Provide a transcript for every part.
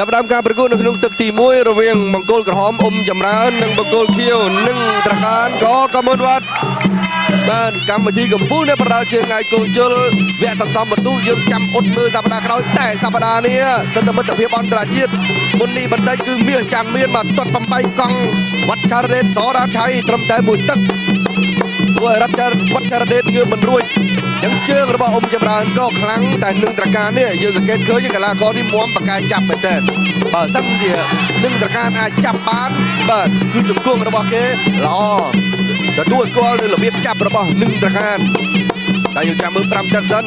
ចាប់ផ្ដើមការប្រកួតនៅក្នុងទឹកទី1រវាងមង្គលក្រហមអ៊ុំចម្រើននិងមង្គលខៀវនិងត្រកានកកមុនវត្តបាទកម្មវិធីកម្ពុជានៅប្រដាល់ជើងថ្ងៃគោជលវគ្គសន្សំបន្ទុយើងចាំអត់មើលសប្តាហ៍ក្រោយតែសប្តាហ៍នេះសន្និមិត្តភាពអន្តរជាតិមុននេះបន្តិចគឺមាសចាំមានបាទទាត់បំបីកង់វត្តចាររ៉េតសរាឆៃត្រឹមតែមួយទឹកធ្វើឲ្យរដ្ឋចារវត្តចាររ៉េតងើបមិនរួចយ៉ាងជើងរបស់អ៊ុំចម្រើនក៏ខ្លាំងតែនឹងត្រកានេះយើងសង្កេតឃើញកីឡាករនេះមុំបកកែចាប់មែនទែនបើសិនជានឹងត្រកាអាចចាប់បានបាទគឺជង្គង់របស់គេល្អទទួលស្គាល់នៅរបៀបចាប់របស់នឹងត្រកានតែយើងចាំមើល5ទឹកសិន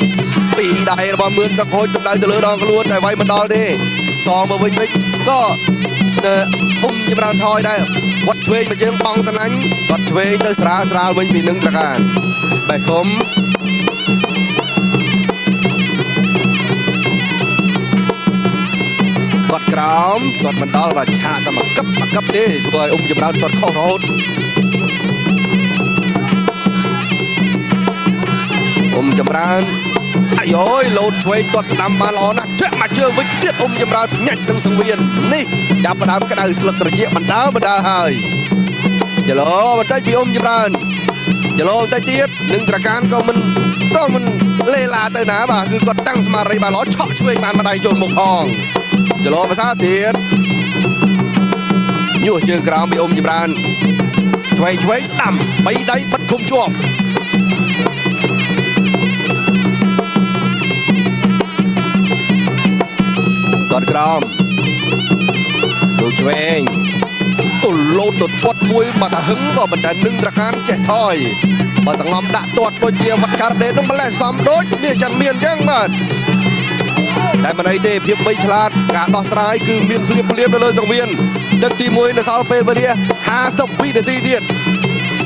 ពីរដៃរបស់មឿនសឹកហូចសម្ដៅទៅលើដងខ្លួនតែវាយមិនដល់ទេសងមកវិញវិញក៏អ៊ុំចម្រើនថយដែរវត្តឆ្វេងមកជើងបងស្រឡាញ់វត្តឆ្វេងទៅស្រាលស្រាលវិញពីនឹងត្រកានបេះគុំគាត់ក្រោមគាត់មិនដល់បាទឆាកតែមកកឹបមកកឹបទេធ្វើឲ្យអ៊ុំចម្រើនគាត់ខុសរហូតអ៊ុំចម្រើនអាយយលោតឆ្វេងទាត់ស្ដាំបានល្អណាស់ធាក់មកជើងវិញទៀតអ៊ុំចម្រើនភ្ញាច់នឹងសង្វៀននេះចាប់ផ្ដើមក្តៅស្លឹកត្រចៀកបណ្ដើបណ្ដើហើយចលោបន្តិចពីអ៊ុំចម្រើនចលោបន្តិចទៀតនឹងត្រកានក៏មិនលេឡាទៅណាបាទគឺគាត់តាំងស្មារតីបានល្អឆក់ឆ្វេងបានម្ដាយចូលមុខផងចលោភាសាទៀតញុះជើងក្រោមពីអ៊ុំចម្រើនឆ្វេងឆ្វេងស្ដាំបីដៃបិទឃុំជាប់គាត់ក្រោមទូឆ្វេងទូលោតទៅទាត់មួយមកតាហឹងក៏ប៉ុន្តែនឹងត្រកានចេះថយបើសង្ងំដាក់ទាត់ដូចជាវត្តចារដេតនោះម្លេះសំដូចមានច័ន្ទមានអញ្ចឹងបាទតែមិនអីទេភាពវៃឆ្លាតការដោះស្រាយគឺមានភ្លាមភ្លាមនៅលើសង្វៀនទឹកទី1នៅសល់ពេលវេលា50វិនាទីទៀត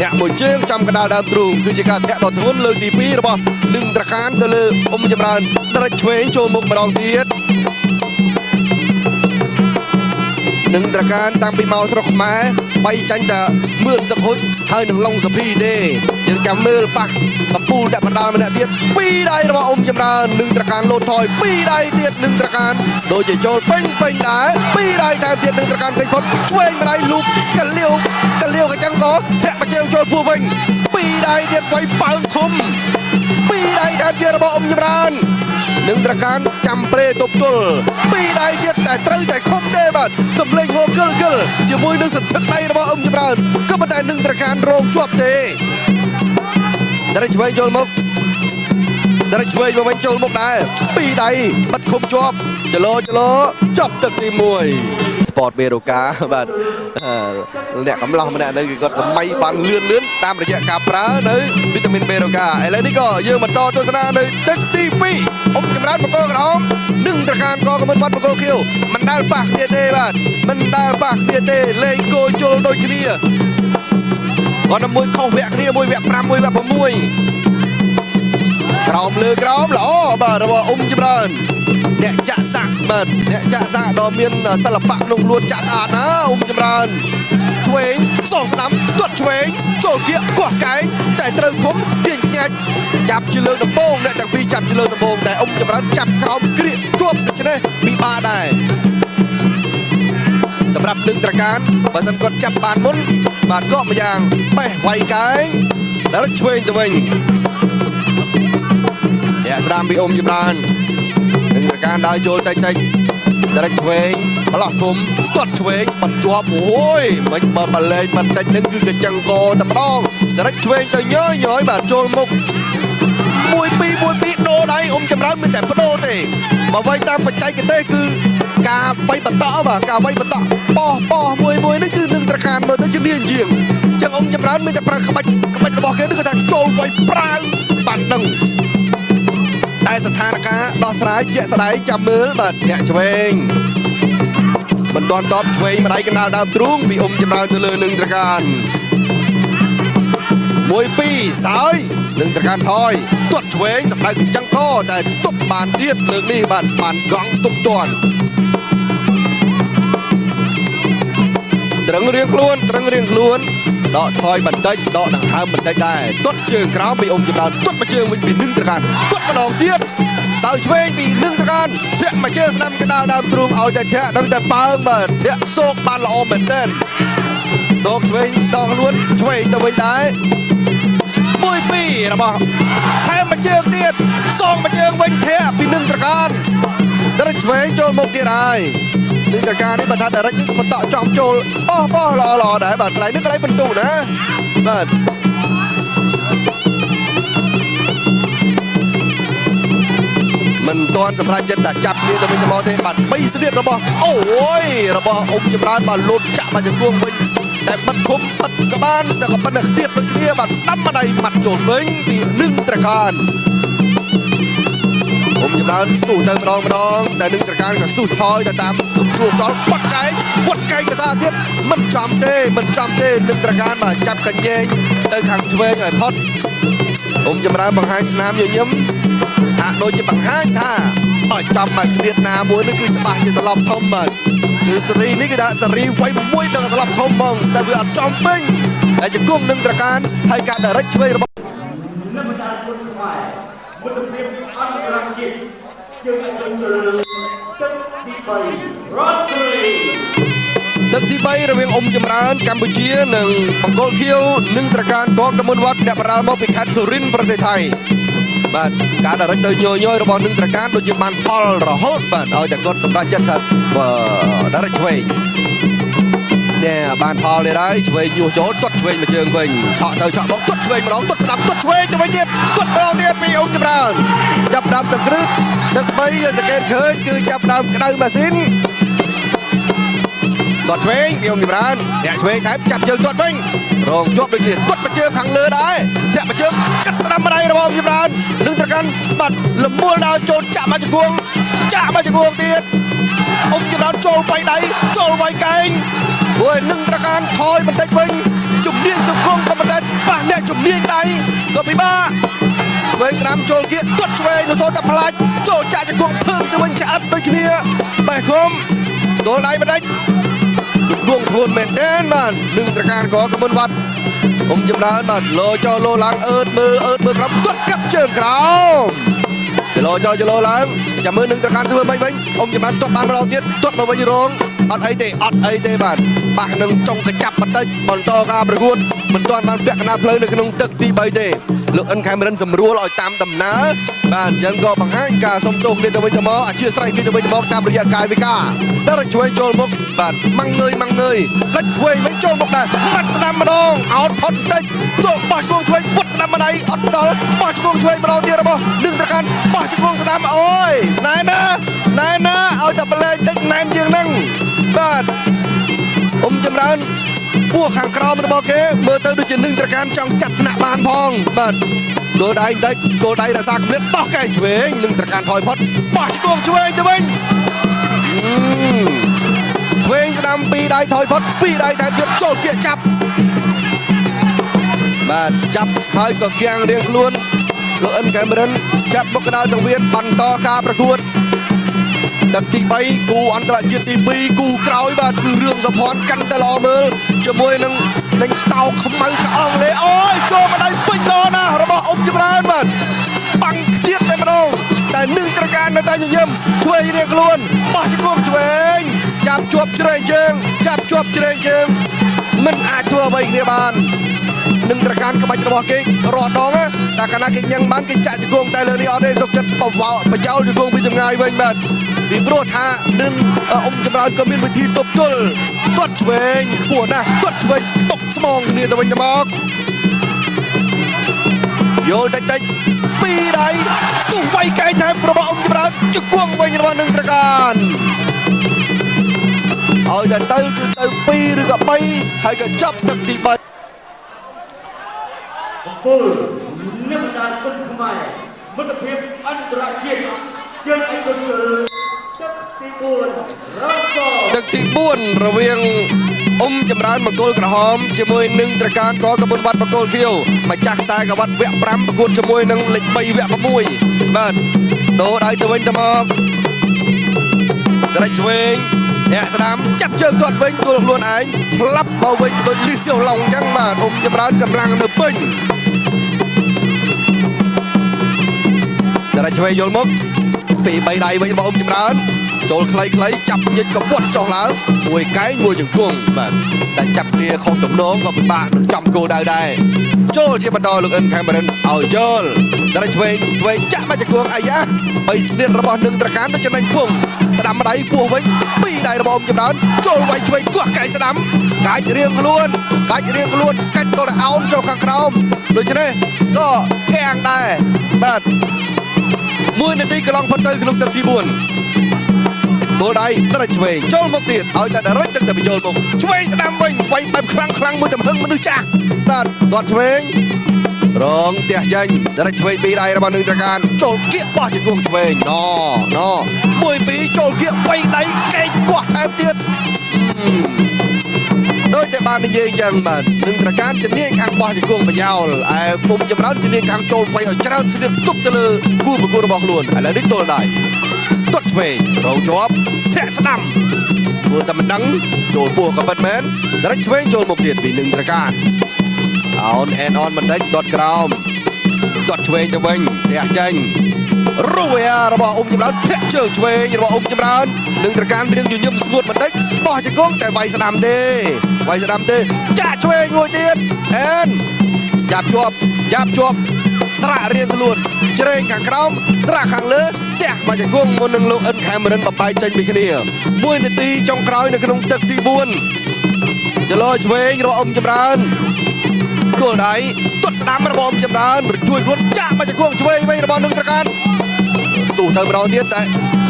អ្នកមួយជើងចំកណ្ដាលដើមទ្រូងគឺជាការធាក់ដ៏ធ្ងន់លើកទី2របស់នឹងត្រកានទៅលើអ៊ុំចម្រើនត្រេចឆ្វេងចូលមុខម្ដងទៀតនឹងត្រកានតាំងពីមកស្រុកខ្មែរបីចាញ់តែមឿនសឹកហ៊ុចហើយនឹងឡុងសុភីទេយើងចាំមើលប៉ះកំពូលដាក់បណ្ដាលម្នាក់ទៀតពីរដៃរបស់អ៊ុំចម្រើននឹងត្រកានលោតថយពីរដៃទៀតនឹងត្រកានដូចជាចូលពេញពេញដែរពីរដៃតែទៀតនឹងត្រកានពេញផុតឆ្វេងម្ដាយលូកកលៀវកលៀវកញ្ចឹងក៏ធាក់បជើងចូលពោះវិញពីរដៃទៀតໄວប៉ើងឃុំពីរដៃតែទៀតរបស់អ៊ុំចម្រើននឹងត្រកានចាំប្រេទប់ទល់ពីរដៃទៀតតែត្រូវតែឃុំទេបាទសំលេងហូកិលកិលជាមួយនឹងសន្ធឹកដៃរបស់អ៊ុំចម្រើនក៏ប៉ុន្តែនឹងត្រកានរងជាប់ទេតែឆ្វេងចូលមកតែឆ្វេងមកវិញចូលមុខដែរពីរដៃបិទឃុំជាប់ចលោចលោចប់ទឹកទី1 Sport បេរូកាបាទអ្នកកំឡោះម្នាក់នៅគឺគាត់សម័យបានលឿនលឿនតាមរយៈការប្រើនៅវីតាមីនបេរូកាឥឡូវនេះក៏យើងបន្តទស្សនានៅទឹកទី2អ៊ុំចម្រើនបង្គោលក្រហមនិងត្រកានកកមិនបាត់បង្គោលខៀវមិនដែលប៉ះគ្នាទេបាទមិនដែលប៉ះគ្នាទេលេងគោជុលដូចគ្នាគាត់តែមួយខុសវគ្គគ្នាមួយវគ្គ5មួយវគ្គ6ក្រោមលើក្រោមល្អបាទរបស់អ៊ុំចម្រើនអ្នកចាក់សាក់បាទអ្នកចាក់សាក់ដ៏មានសិល្បៈក្នុងខ្លួនចាក់ស្អាតណាអ៊ុំចម្រើនឆ្វេងសងស្ដាំទាត់ឆ្វេងចូលគៀកកោះកែងតែត្រូវឃុំទាញញាច់ចាប់ជាលើកដំបូងអ្នកទាំងពីរចាប់ជាលើកដំបូងតែអ៊ុំចម្រើនចាប់ក្រោមក្រៀកជាប់ដូច្នេះពិបាកដែរសម្រាប់នឹងត្រកានបើសិនគាត់ចាប់បានមុនបាទក៏ម្យ៉ាងបេះវាយកែងដល់ឆ្វេងទៅវិញអ្នកស្រាមពីអ៊ុំចម្រើននឹងត្រកានដើរចូលតិចតិចត្រេចឆ្វេងប្លោះគុំទាត់ឆ្វេងបិទជាប់អូយមិនបើបលែងបន្តិចនឹងគឺកញ្ចឹងកតែម្ដងត្រេចឆ្វេងទៅញយញយបាទចូលមុខ1 2 1 2ដូរដៃអ៊ុំចម្រើនមានតែបដូរទេបើវាយតាមបច្ចេកទេសគឺការវាយបន្តបាទការវាយបន្តបោះបោះមួយមួយនេះគឺនឹងត្រកានមើលទៅជាលៀងជាងចឹងអ៊ុំចម្រើនមានតែប្រើក្បាច់ក្បាច់របស់គេនេះគឺថាចូលវាយប្រាវបានដឹងតែស្ថានភាពដោះស្រាយជាក់ស្ដែងចាំមើលបាទអ្នកឆ្វេងមិនទាន់តបឆ្វេងម្ដាយកណ្ដាលដើមទ្រូងពីអ៊ុំចម្រើនទៅលើនឹងត្រកាន1 2សើយនឹងត្រកានថយទាត់ឆ្វេងសម្ដៅកញ្ចឹងកតែទប់បានទៀតលើកនេះបាទបានកង់ទប់ទាន់ត្រ ត្រឹងរៀងខ្លួនត្រឹងរៀងខ្លួនដកថយបន្តិចដកដង្ហើមបន្តិចដែរទាត់ជើងក្រោមពីអ៊ំចម្រើនទាត់មកជើងវិញពីនឹងត្រកានទាត់ម្ដងទៀតសើឆ្វេងពីនឹងត្រកានធាក់មកជើងស្ដាំកណ្ដាលដើមទ្រូងឲ្យតែធាក់ដឹងតែប៉ើងបាទធាក់សោកបានល្អមែនទែនសោកឆ្វេងដកខ្លួនឆ្វេងទៅវិញដែរមួយពីររបស់ថែមមកជើងទៀតសងមកជើងវិញធាក់ពីនឹងត្រកានដរិចឆ្វេងចូលមុខទៀតហើយនឹងត្រកាននេះបើថាដរិចនេះក៏បន្តចំចូលបោះបោះល្អល្អដែរបាទកន្លែងនេះកន្លែងបន្ទុណាបាទមិនទាន់សម្រេចចិត្តតែចាប់គ្នាទៅវិញទៅមកទេបាទ3ស្នៀតរបស់អូយរបស់អ៊ំចម្រើនបាទលូតចាក់មកជង្គង់វិញតែបិទឃុំបិទក៏បានតែក៏ប៉ុន្តែខ្ទៀតដូចគ្នាបាទស្ដាំម្ដាយម៉ាត់ចូលវិញពីនឹងត្រកានអ៊ំចម្រើនស្ទុះទៅម្ដងម្ដងតែនឹងត្រកានក៏ស្ទុះថយទៅតាមស្រួលកលបាត់កែងវត្តកែងភាសាទៀតមិនចំទេមិនចំទេនឹងត្រកានបាទចាប់កញ្ញែងទៅខាងឆ្វេងឲ្យផុតអ៊ំចម្រើនបង្ហាញស្នាមញញឹមហាក់ដូចជាបង្ហាញថាបើចំមកស្នៀតណាមួយនេះគឺច្បាស់ជាសន្លប់ធំបាទគឺសេរីនេះគឺថាសេរីវ័យមួយដល់សន្លប់ធំហ្មងតែវាអត់ចំពេញតែជង្គង់នឹងត្រកានហើយការដរិចឆ្វេងរបស់ និមតាគុណខ្មែរមិត្តភាពអន្តរជាតិជើងឯកជនទឹកទី3រ៉តរី ទឹកទី3រវាងអ៊ំចម្រើនកម្ពុជានិងបង្គោលខៀវនិងត្រកានកងកមុនវត្តអ្នកបដាលមកពីខេត្តសុរិនទ្រប្រទេសថៃបាទការដរិចទៅញយញយរបស់នឹងត្រកានដូចជាបានផលរហូតបាទឲ្យតែគាត់សម្រេចចិត្តថាបើដរិចឆ្វេងណែបានផលទៀតហើយឆ្វេងញុះចូលទាត់ឆ្វេងមកជើងវិញឆក់ទៅឆក់មកទាត់ឆ្វេងម្ដងទាត់ស្ដាំទាត់ឆ្វេងទៅវិញទៀតទាត់ម្ដងទៀតពីអ៊ំចម្រើនចាប់ដើមសង្គ្រឹះទឹក3សង្កេតឃើញគឺចាប់ដើមក្តៅម៉ាស៊ីន ទាត់ឆ្វេងពីអ៊ំចម្រើនអ្នកឆ្វេងថែមចាប់ជើងទាត់វិញរងជាប់ដូចគ្នាទាត់មកជើងខាងលើដែរចាក់មកជើងកាត់ស្ដាំម្ដាយរបស់អ៊ំចម្រើននឹងត្រកាន់បាត់លមួលដល់ចូលចាក់មកជង្គង់ចាក់មកជង្គង់ទៀតអ៊ំចម្រើនចូលវាយដៃចូលវាយកែងព្រោះនឹងត្រកាន់ថយបន្តិចវិញជំនាញជង្គង់ក៏បន្តិចប៉ះអ្នកជំនាញដៃក៏ពិបាកឆ្វេងត្រាំចូលគៀកទាត់ឆ្វេងនៅសូត្រតែផ្លាច់ចូលចាក់ជង្គង់ភើងទៅវិញឆ្អិតដូចគ្នាបេះគុំដួលដៃបន្តិច ដួងខ្លួនមែនទែនបាទនឹងត្រការកកមុនវត្តអ៊ំចម្រើនបាទលោចោលោឡើងអឺតមើលអឺតមើលក្រោមទាត់កាប់ជើងក្រោមចលោចោចលោឡើងចាំមើលនឹងត្រការធ្វើមិនវិញអ៊ំចម្រើនទាត់បានម្ដងទៀតទាត់មកវិញរងអត់អីទេអត់អីទេបាទប៉ះនឹងចុងកញ្ចាប់បន្តិចបន្តការប្រកួតមិនទាន់បានពាក់កណ្ដាលផ្លូវនៅក្នុងទឹកទី3ទេលោកអិនខេមរិនសម្រួលឲ្យតាមដំណើរបាទអញ្ចឹងក៏បង្ហាញការសុំទោសគ្នាទៅវិញទៅមកអធិស្ឋានគ្នាទៅវិញទៅមកតាមរយៈកាយវិការដល់ជួយចូលមុខបាទម៉ាំងងើយម៉ាំងងើយលិចឆ្វេងវិញចូលមុខដែរបាត់ស្ដាំម្ដងអោតផុតបន្តិចចូលបោះជង្គង់ឆ្វេងពុតស្ដាំម្ដាយអត់ដល់បោះជង្គង់ឆ្វេងម្ដងទៀតរបស់នឹងត្រកាន់បោះជង្គង់ស្ដាំអូយណែណាណែណាឲ្យតែប្លែកតិចណែនជាងហ្នឹងបាទអ៊ំចម្រើនពួកខាងក្រោមរបស់គេមើលទៅដូចជានឹងត្រកាន់ចង់ចាត់ថ្នាក់បានផងបាទគោលដៃបន្តិចគោលដៃរក្សាកម្រិតបោះកែឆ្វេងនឹងត្រកាន់ថយផុតបោះជង្គង់ឆ្វេងទៅវិញ ឆ្វេងស្ដាំពីរដៃថយផុតពីរដៃតែទៀតចូលគៀកចាប់បាទចាប់ហើយក៏គៀងរៀងខ្លួនលោកអិនកែមរិនចាប់បុកកណ្ដាលសង្វៀនបន្តការប្រកួតទឹកទី3គូអន្តរជាតិទី2គូក្រោយបាទគឺរឿងសុភ័ណ្ឌកាន់តែល្អមើលជាមួយនឹងនឹងតោខ្មៅកអង់លេអូយចូលមកដៃពេញល្អណាស់របស់អ៊ំចម្រើនបាទបាំងខ្ទៀតតែម្ដងតែនឹងត្រការនៅតែញញឹមឆ្វេងរៀងខ្លួនបោះជង្គង់ឆ្វេងចាប់ជាប់ជ្រែងជើងចាប់ជាប់ជ្រែងជើងមិនអាចធ្វើអ្វីគ្នាបាននឹងត្រការក្បាច់របស់គេរាល់ដងណាតែកាលណាគេញ៉ាំងបានគេចាក់ជង្គង់តែលើនេះអត់ទេសុកចិត្តបវោបចោលជង្គង់ពីចម្ងាយវិញបាទពីព្រោះថានឹងអ៊ំចម្រើនក៏មានវិធីទប់ទល់ទាត់ឆ្វេងខ្ពស់ណាស់ទាត់ឆ្វេងបុកស្មងគ្នាទៅវិញទៅមកយល់តិចតិចពីរដៃស្ទុះវាយកែងថែមរបស់អ៊ំចម្រើនជង្គង់វិញរបស់នឹងត្រការឲ្យតែទៅគឺទៅ2ឬក៏3ហើយក៏ចាប់ទឹកទី3 កំពូលនិមតាគុណខ្មែរមិត្តភាពអន្តរជាតិជើងឯកជនទឹកទី4រ៉ត ទឹកទី4រវាងអ៊ំចម្រើនមង្គលក្រហមជាមួយនឹងត្រការកកមុនវត្តមង្គលខៀវម្ចាស់ខ្សែក្រវ៉ាត់វគ្គ5ប្រកួតជាមួយនឹងលេខ3វគ្គ6បាទដូរដៃទៅវិញទៅមកដរិចឆ្វេង អ្នកស្ដាំចាប់ជើងទាត់វិញទួលខ្លួនឯងផ្លាប់មកវិញដូចលីសៀវឡុងអញ្ចឹងបាទអ៊ំចម្រើនកម្លាំងនៅពេញ តែឆ្វេងយល់មកពី3ដៃវិញរបស់អ៊ំចម្រើនចូលខ្លីៗចាប់ញិចកពុតចុះឡើងមួយកែងមួយជង្គង់បាទតែចាប់គ្នាខុសទំនងក៏ពិបាកនឹងចំគោលដៅដែរចូលជាបន្តលោកអិនខេមរិនឲ្យយល់តែឆ្វេងឆ្វេងចាក់មកជង្គង់អាយ៉ាបីស្នៀតរបស់នឹងត្រកានដូចចំណេញពងស្ដាំម្ដាយពោះវិញពីរដៃរបស់អ៊ំចម្រើនចូលវាយឆ្វេងទាស់កែងស្ដាំកាច់រៀងខ្លួនកាច់រៀងខ្លួនកាច់ទៅអោនចុះខាងក្រោមដូច្នេះក៏កាំងដែរបាទ មួយនាទីកន្លងផុតទៅក្នុងទឹកទី4ទល់ដៃត្រេចឆ្វេងចូលមកទៀតឲ្យតែដរិចទឹកតែបញ្ចូលមកឆ្វេងស្ដាំវិញវាយបែបខ្លាំងខ្លាំងមួយទំហឹងមនុស្សចាស់បាទគាត់ឆ្វេងរងផ្ទះចេញដរិចឆ្វេងពីរដៃរបស់នឹងត្រកានចូលគៀកបោះជង្គង់ឆ្វេងណណមួយពីរចូលគៀកបីដៃកែងកោះថែមទៀតដូចតែបាននិយាយអញ្ចឹងបាទនឹងត្រកានជំនាញខាងបោះជង្គង់ប្រយោលឯពុំចម្រើនជំនាញខាងចូលវាយឲ្យច្រើនស្នៀតទប់ទៅលើគូប្រកួតរបស់ខ្លួនឥឡូវនេះទល់ដៃទាត់ឆ្វេងរងជាប់ធាក់ស្ដាំធ្វើតែមិនដឹងចូលពោះក៏ពិតមែនដរិចឆ្វេងចូលមកទៀតពីនឹងត្រកានអោនអែនអនមិនដេចទាត់ក្រោមទាត់ឆ្វេងទៅវិញផ្ទះចេញរូវយ៉ារបស់អ៊ុំចម្រើនធាក់ជើងឆ្វេងរបស់អ៊ុំចម្រើននឹងត្រកានរៀងញញឹមស្ងួតបន្តិចបោះជង្គង់តែវាយស្ដាំទេវាយស្ដាំទេចាក់ឆ្វេងមួយទៀតអែនចាប់ជាប់ចាប់ជាប់ស្រាក់រៀងខ្លួនជ្រែងខាងក្រោមស្រាក់ខាងលើផ្ទះមកជង្គង់មុននឹងលោកអិនខេមរិនបបាយចេញពីគ្នា1នាទីចុងក្រោយនៅក្នុងទឹកទី4ចលោឆ្វេងរបស់អ៊ុំចម្រើន ទល់ដៃទាត់ស្ដាំរបស់អ៊ំចម្រើនរជួយខ្លួនចាក់មកជង្គង់ឆ្វេងវិញរបស់នឹងត្រកានស្ទុះទៅម្ដងទៀតតែ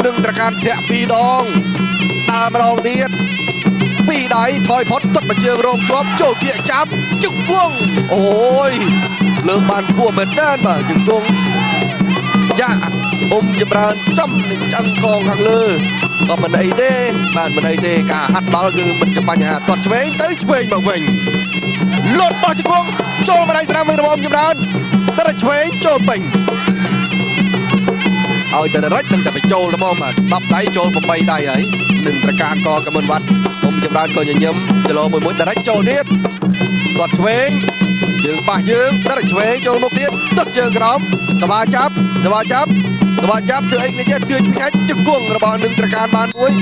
នឹងត្រកានធាក់ពីរដងដើរម្ដងទៀតពីរដៃថយផុតទាត់មកជើងរងជាប់ចូលគៀកចាប់ជង្គង់អូយលើកបានគួរមែនតើបាទជង្គង់យ៉ាអ៊ំចម្រើនចំនឹងឆ្អឹងកងខាងលើក៏មិនអីទេបាទមិនអីទេការហាត់ដល់គឺមិនជាបញ្ហាទាត់ឆ្វេងទៅឆ្វេងមកវិញ លុតបោះជង្គង់ចូលម្ដាយស្រាមវិញរបស់អ៊ំចម្រើនតែឆ្វេងចូលពេញឲ្យតែរិចនឹងតែបញ្ចូលត្មងបាទ10ដៃចូល8ដៃហើយនឹងត្រកានកកមិនវត្តអ៊ំចម្រើនក៏ញញឹមចលោមួយមួយដរិចចូលទៀតគាត់ឆ្វេងជើងប៉ះជើងដរិចឆ្វេងចូលមុខទៀតទឹកជើងក្រោមសបាចាប់សបាចាប់សបាចាប់ធ្វើអីនេះទៀតជឿផ្ញាច់ជង្គង់របស់នឹងត្រកានបានមួយ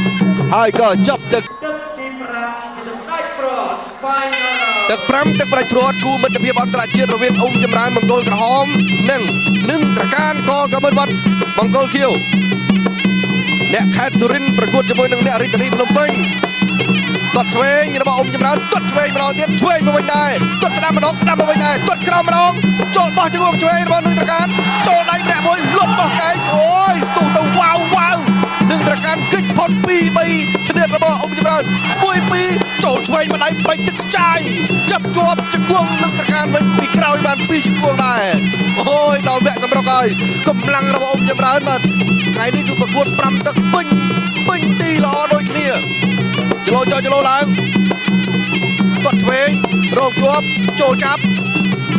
ហើយក៏ចាប់ទឹក ទឹកទី5ជាទឹកដាច់ប្រត់ Final ទឹក5ទឹកប្រាច់ព្រាត់គូមិត្តភាពអន្តរជាតិរវាងអ៊ុំចម្រើនមង្គលក្រហមនិងនឹងត្រកានកកមិនវត្តមង្គលខៀវអ្នកខេត្តសុរិនទ្រប្រកួតជាមួយនឹងអ្នករាជធានីភ្នំពេញទាត់ឆ្វេងរបស់អ៊ុំចម្រើនទាត់ឆ្វេងម្ដងទៀតឆ្វេងមកវិញដែរទាត់ស្ដាំម្ដងស្ដាំមកវិញដែរទាត់ក្រោមម្ដងចូលបោះជង្គង់ឆ្វេងរបស់នឹងត្រកានចូលដៃម្នាក់មួយលុបបោះកែងអូយស្ទុះទៅវ៉ាវវ៉ាវនឹងត្រកានគិចផុត2 3ស្នៀតរបស់អ៊ុំចម្រើន1 2ចូលឆ្វេងម្ដាយបែកទឹកខ្ចាយចាប់ជាប់ជង្គង់នឹងត្រកានវិញពីក្រោយបាន2ជង្គង់ដែរអូយដល់វគ្គសម្រុកហើយកម្លាំងរបស់អ៊ុំចម្រើនបាទថ្ងៃនេះគឺប្រកួត5ទឹកពេញពេញទីល្អដូចគ្នាចលោចោចលោឡើងគាត់ឆ្វេងរងជាប់ចូលចាប់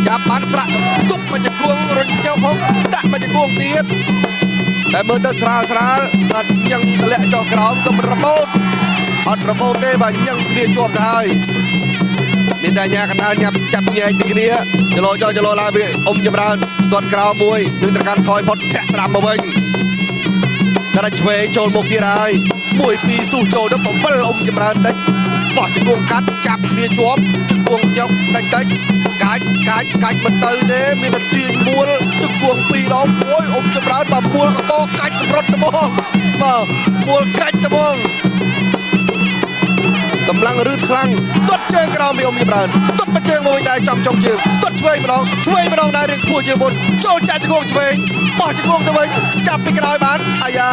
ចាប់បានស្រាក់ទប់មកជង្គង់រញចោផងដាក់មកជង្គង់ទៀតតែមើលទៅស្រាលស្រាលបាទញឹងធ្លាក់ចុះក្រោមក៏មិនរបូតអត់របូតទេបាទញឹងគ្នាជាប់ទៅហើយមានតែញ៉ាកណ្ដាលញាប់ចាប់ញែកពីគ្នាចលោចោចលោឡើងវាអ៊ំចម្រើនទាត់ក្រោមមួយនឹងត្រកាន់ថយផុតធាក់ស្ដាំមកវិញតែឆ្វេងចូលមុខទៀតហើយមួយពីរស្ទុះចូលទៅបង្វិលអ៊ំចម្រើនតិចបោះជង្គង់កាត់ចាប់គ្នាជាប់ជង្គង់យកតិចតិចកាច់កាច់កាច់មិនទៅទេមានតែទាញមួលជង្គង់ពីរដងអូយអ៊ំចម្រើនបាទមួលកតកាច់សម្រុតត្មងបាទមួលកាច់ត្មងកម្លាំងរឺតខ្លាំងទាត់ជើងក្រោមពីអ៊ំចម្រើនទាត់មកជើងមកវិញដែរចំចុងជើងទាត់ឆ្វេងម្ដងឆ្វេងម្ដងដែររៀងខ្ពស់ជាងមុនចូលចាក់ជង្គង់ឆ្វេងបោះជង្គង់ទៅវិញចាប់ពីក្រោយបានអាយ៉ា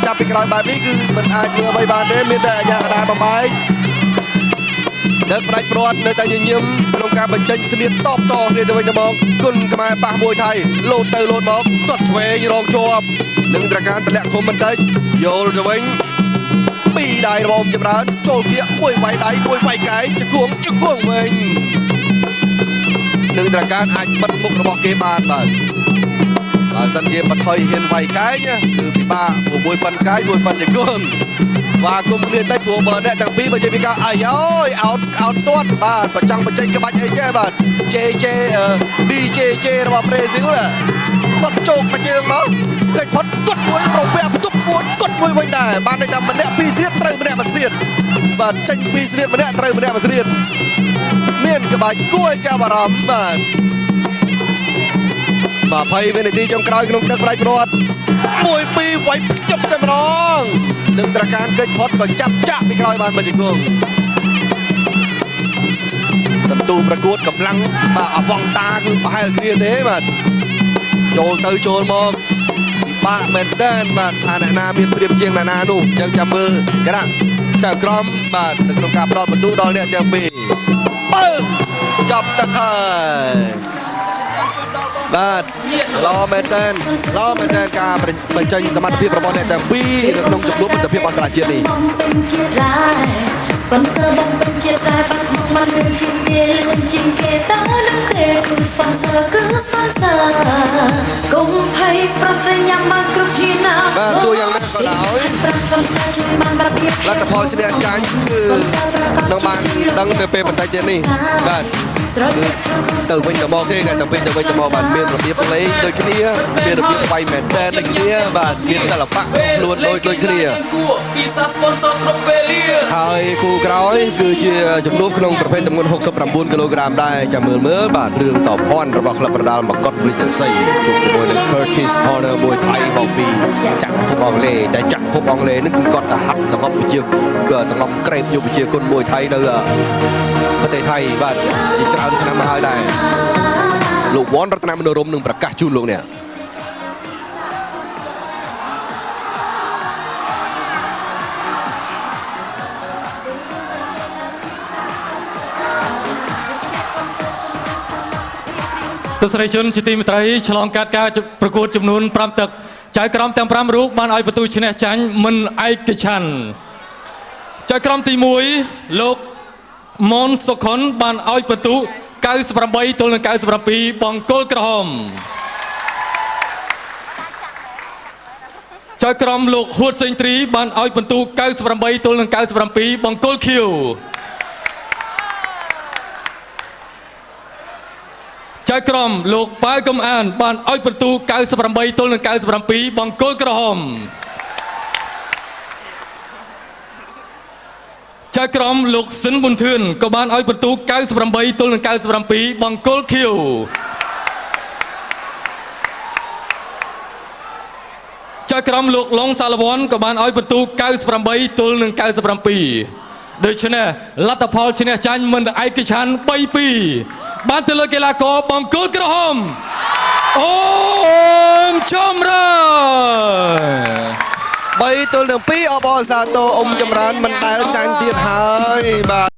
ចាប់ពីក្រោយបែបនេះគឺមិនអាចធ្វើអ្វីបានទេមានតែអាយ៉ាកដាលបំបែកដឹកផ្ដាច់ព្រាត់នៅតែញញឹមក្នុងការបញ្ចេញស្នៀតតបតគ្នាទៅវិញទៅមកគុណខ្មែរប៉ះមួយថៃលោតទៅលោតមកទាត់ឆ្វេងរងជាប់នឹងត្រការតម្លាក់គុំបន្តិចយល់ទៅវិញពីរដៃរបស់អ៊ំចម្រើនចូលគៀកមួយវាយដៃមួយវាយកែងជង្គង់ជង្គង់វិញនឹងត្រការអាចបិទមុខរបស់គេបានបាទបើសិនជាបថុយហ៊ានវាយកែងគឺពិបាកព្រោះមួយប៉ិនកែងមួយប៉ិនជង្គង់ ស្វាគមន៍គ្នាតិចព្រោះបើអ្នកទាំងពីរបើនិយាយពីការអាយអើយអោតអោតទាត់បាទបើចង់បញ្ចេញក្បាច់អីចេះបាទ JJ BJJ របស់ប្រេស៊ីលគាត់ជោគមកជើងមកកិច្ចផុតគាត់មួយរវៈផ្ទប់មួយគាត់មួយវិញដែរបានន័យថាម្នាក់ពីរស្រៀតត្រូវម្នាក់មួយស្រៀតបាទចេញពីរស្រៀតម្នាក់ត្រូវម្នាក់មួយស្រៀតមានក្បាច់គួរឲ្យចាប់អារម្មណ៍បាទ20វិនាទីចុងក្រោយក្នុងទឹកផ្ដាច់ព្រាត់1 2វាយភ្ជុកតែម្ដងនឹងត្រការកិច្ចផុតក៏ចាប់ចាក់ពីក្រោយបានមកជង្គង់សន្ទូប្រកួតកម្លាំងបាទអវងតាគឺប្រហែលគ្នាទេបាទចូលទៅចូលមកពិបាកមែនតើបាទថាអ្នកណាមានប្រៀបជាងអ្នកណានោះអញ្ចឹងចាំមើលកណាចៅក្រមបាទនៅក្នុងការផ្ដល់បន្ទូដល់អ្នកទាំងពីរបើកចាប់ទឹកហើយបាទល្អមែនតើល្អមែនតើការបញ្ចេញសមត្ថភាពរបស់អ្នកទាំងពីរនៅក្នុងចំនួនមិត្តភាពអន្តរជាតិនេះ បងពេញជារ៉ែ sponsor បងពេញជារ៉ែបាត់មកមកលឿនជាងគេលឿនជាងគេតើនឹងទេគឺ sponsor គឺ sponsor កុំភ័យប្រុសស្រីញ៉ាំបានគ្រប់គ្នាណា បាទទោះយ៉ាងណាក៏ដោយ ប្រាក់ sponsor ជួយបានប្រាប់ លទ្ធផលឈ្នះចាញ់គឺនឹងបានដឹងនៅពេលបន្តិចទៀតនេះបាទគឺទៅវិញទៅមកទេអ្នកទាំងពីរទៅវិញទៅមកបាទមានរបៀបលេងដូចគ្នាមានរបៀបវាយមែនតើដូចគ្នាបាទមានសិល្បៈខ្លួនដូចដូចគ្នា គួរពិសា sponsor គ្រប់ពេលលា ហើយគូក្រោយគឺជាចំនួនក្នុងប្រភេទទម្ងន់69គីឡូក្រាមដែរចាំមើលមើលបាទរឿងសោភ័ណ្ឌរបស់ក្លឹបប្រដាល់មកុដរាជសីជួបជាមួយនឹង Curtis Horner មួយថៃមកពីចក្រភពអង់គ្លេសតែចក្រភពអង់គ្លេសនេះគឺគាត់ទៅហាត់សង្ងំប្រជាសង្ងំក្រេបយុវជាគុណមួយថៃនៅប្រទេសថៃបាទជាច្រើនឆ្នាំមកហើយដែរលោកវ៉ាន់រតនមនោរមនឹងប្រកាសជូនលោកនេះ ទស្សនិកជនជាទីមេត្រីឆ្លងកាត់ការប្រកួតចំនួន5ទឹកចៅក្រមទាំង5រូបបានឲ្យបន្ទូឈ្នះចាញ់មិនឯកច្ឆន្ទចៅក្រមទី1លោកមនសុខុនបានឲ្យបន្ទូ98ទល់នឹង97បង្គោលក្រហមចៅក្រមលោកហួតសេងទ្រីបានឲ្យបន្ទូ98ទល់នឹង97បង្គោលខៀវ ចៅក្រមលោកប៉ាវកំអាន បានឲ្យបន្ទូ98ទល់នឹង97បង្គោលក្រហមចៅក្រមលោកស៊ិនប៊ុនធឿនក៏បានឲ្យបន្ទូ98ទល់នឹង97បង្គោលខៀវចៅក្រមលោកឡុងសាឡវ័នក៏បានឲ្យបន្ទូ98ទល់នឹង97ដូច្នេះលទ្ធផលឈ្នះចាញ់មិនឯកច្ឆន្ទ3-2បានទៅលើកីឡាករបង្គោលក្រហមអូមចំរើន 3ទល់នឹង2អបអរសាទរអ៊ំចម្រើនមិនដែលចាញ់ទៀតហើយបាទ។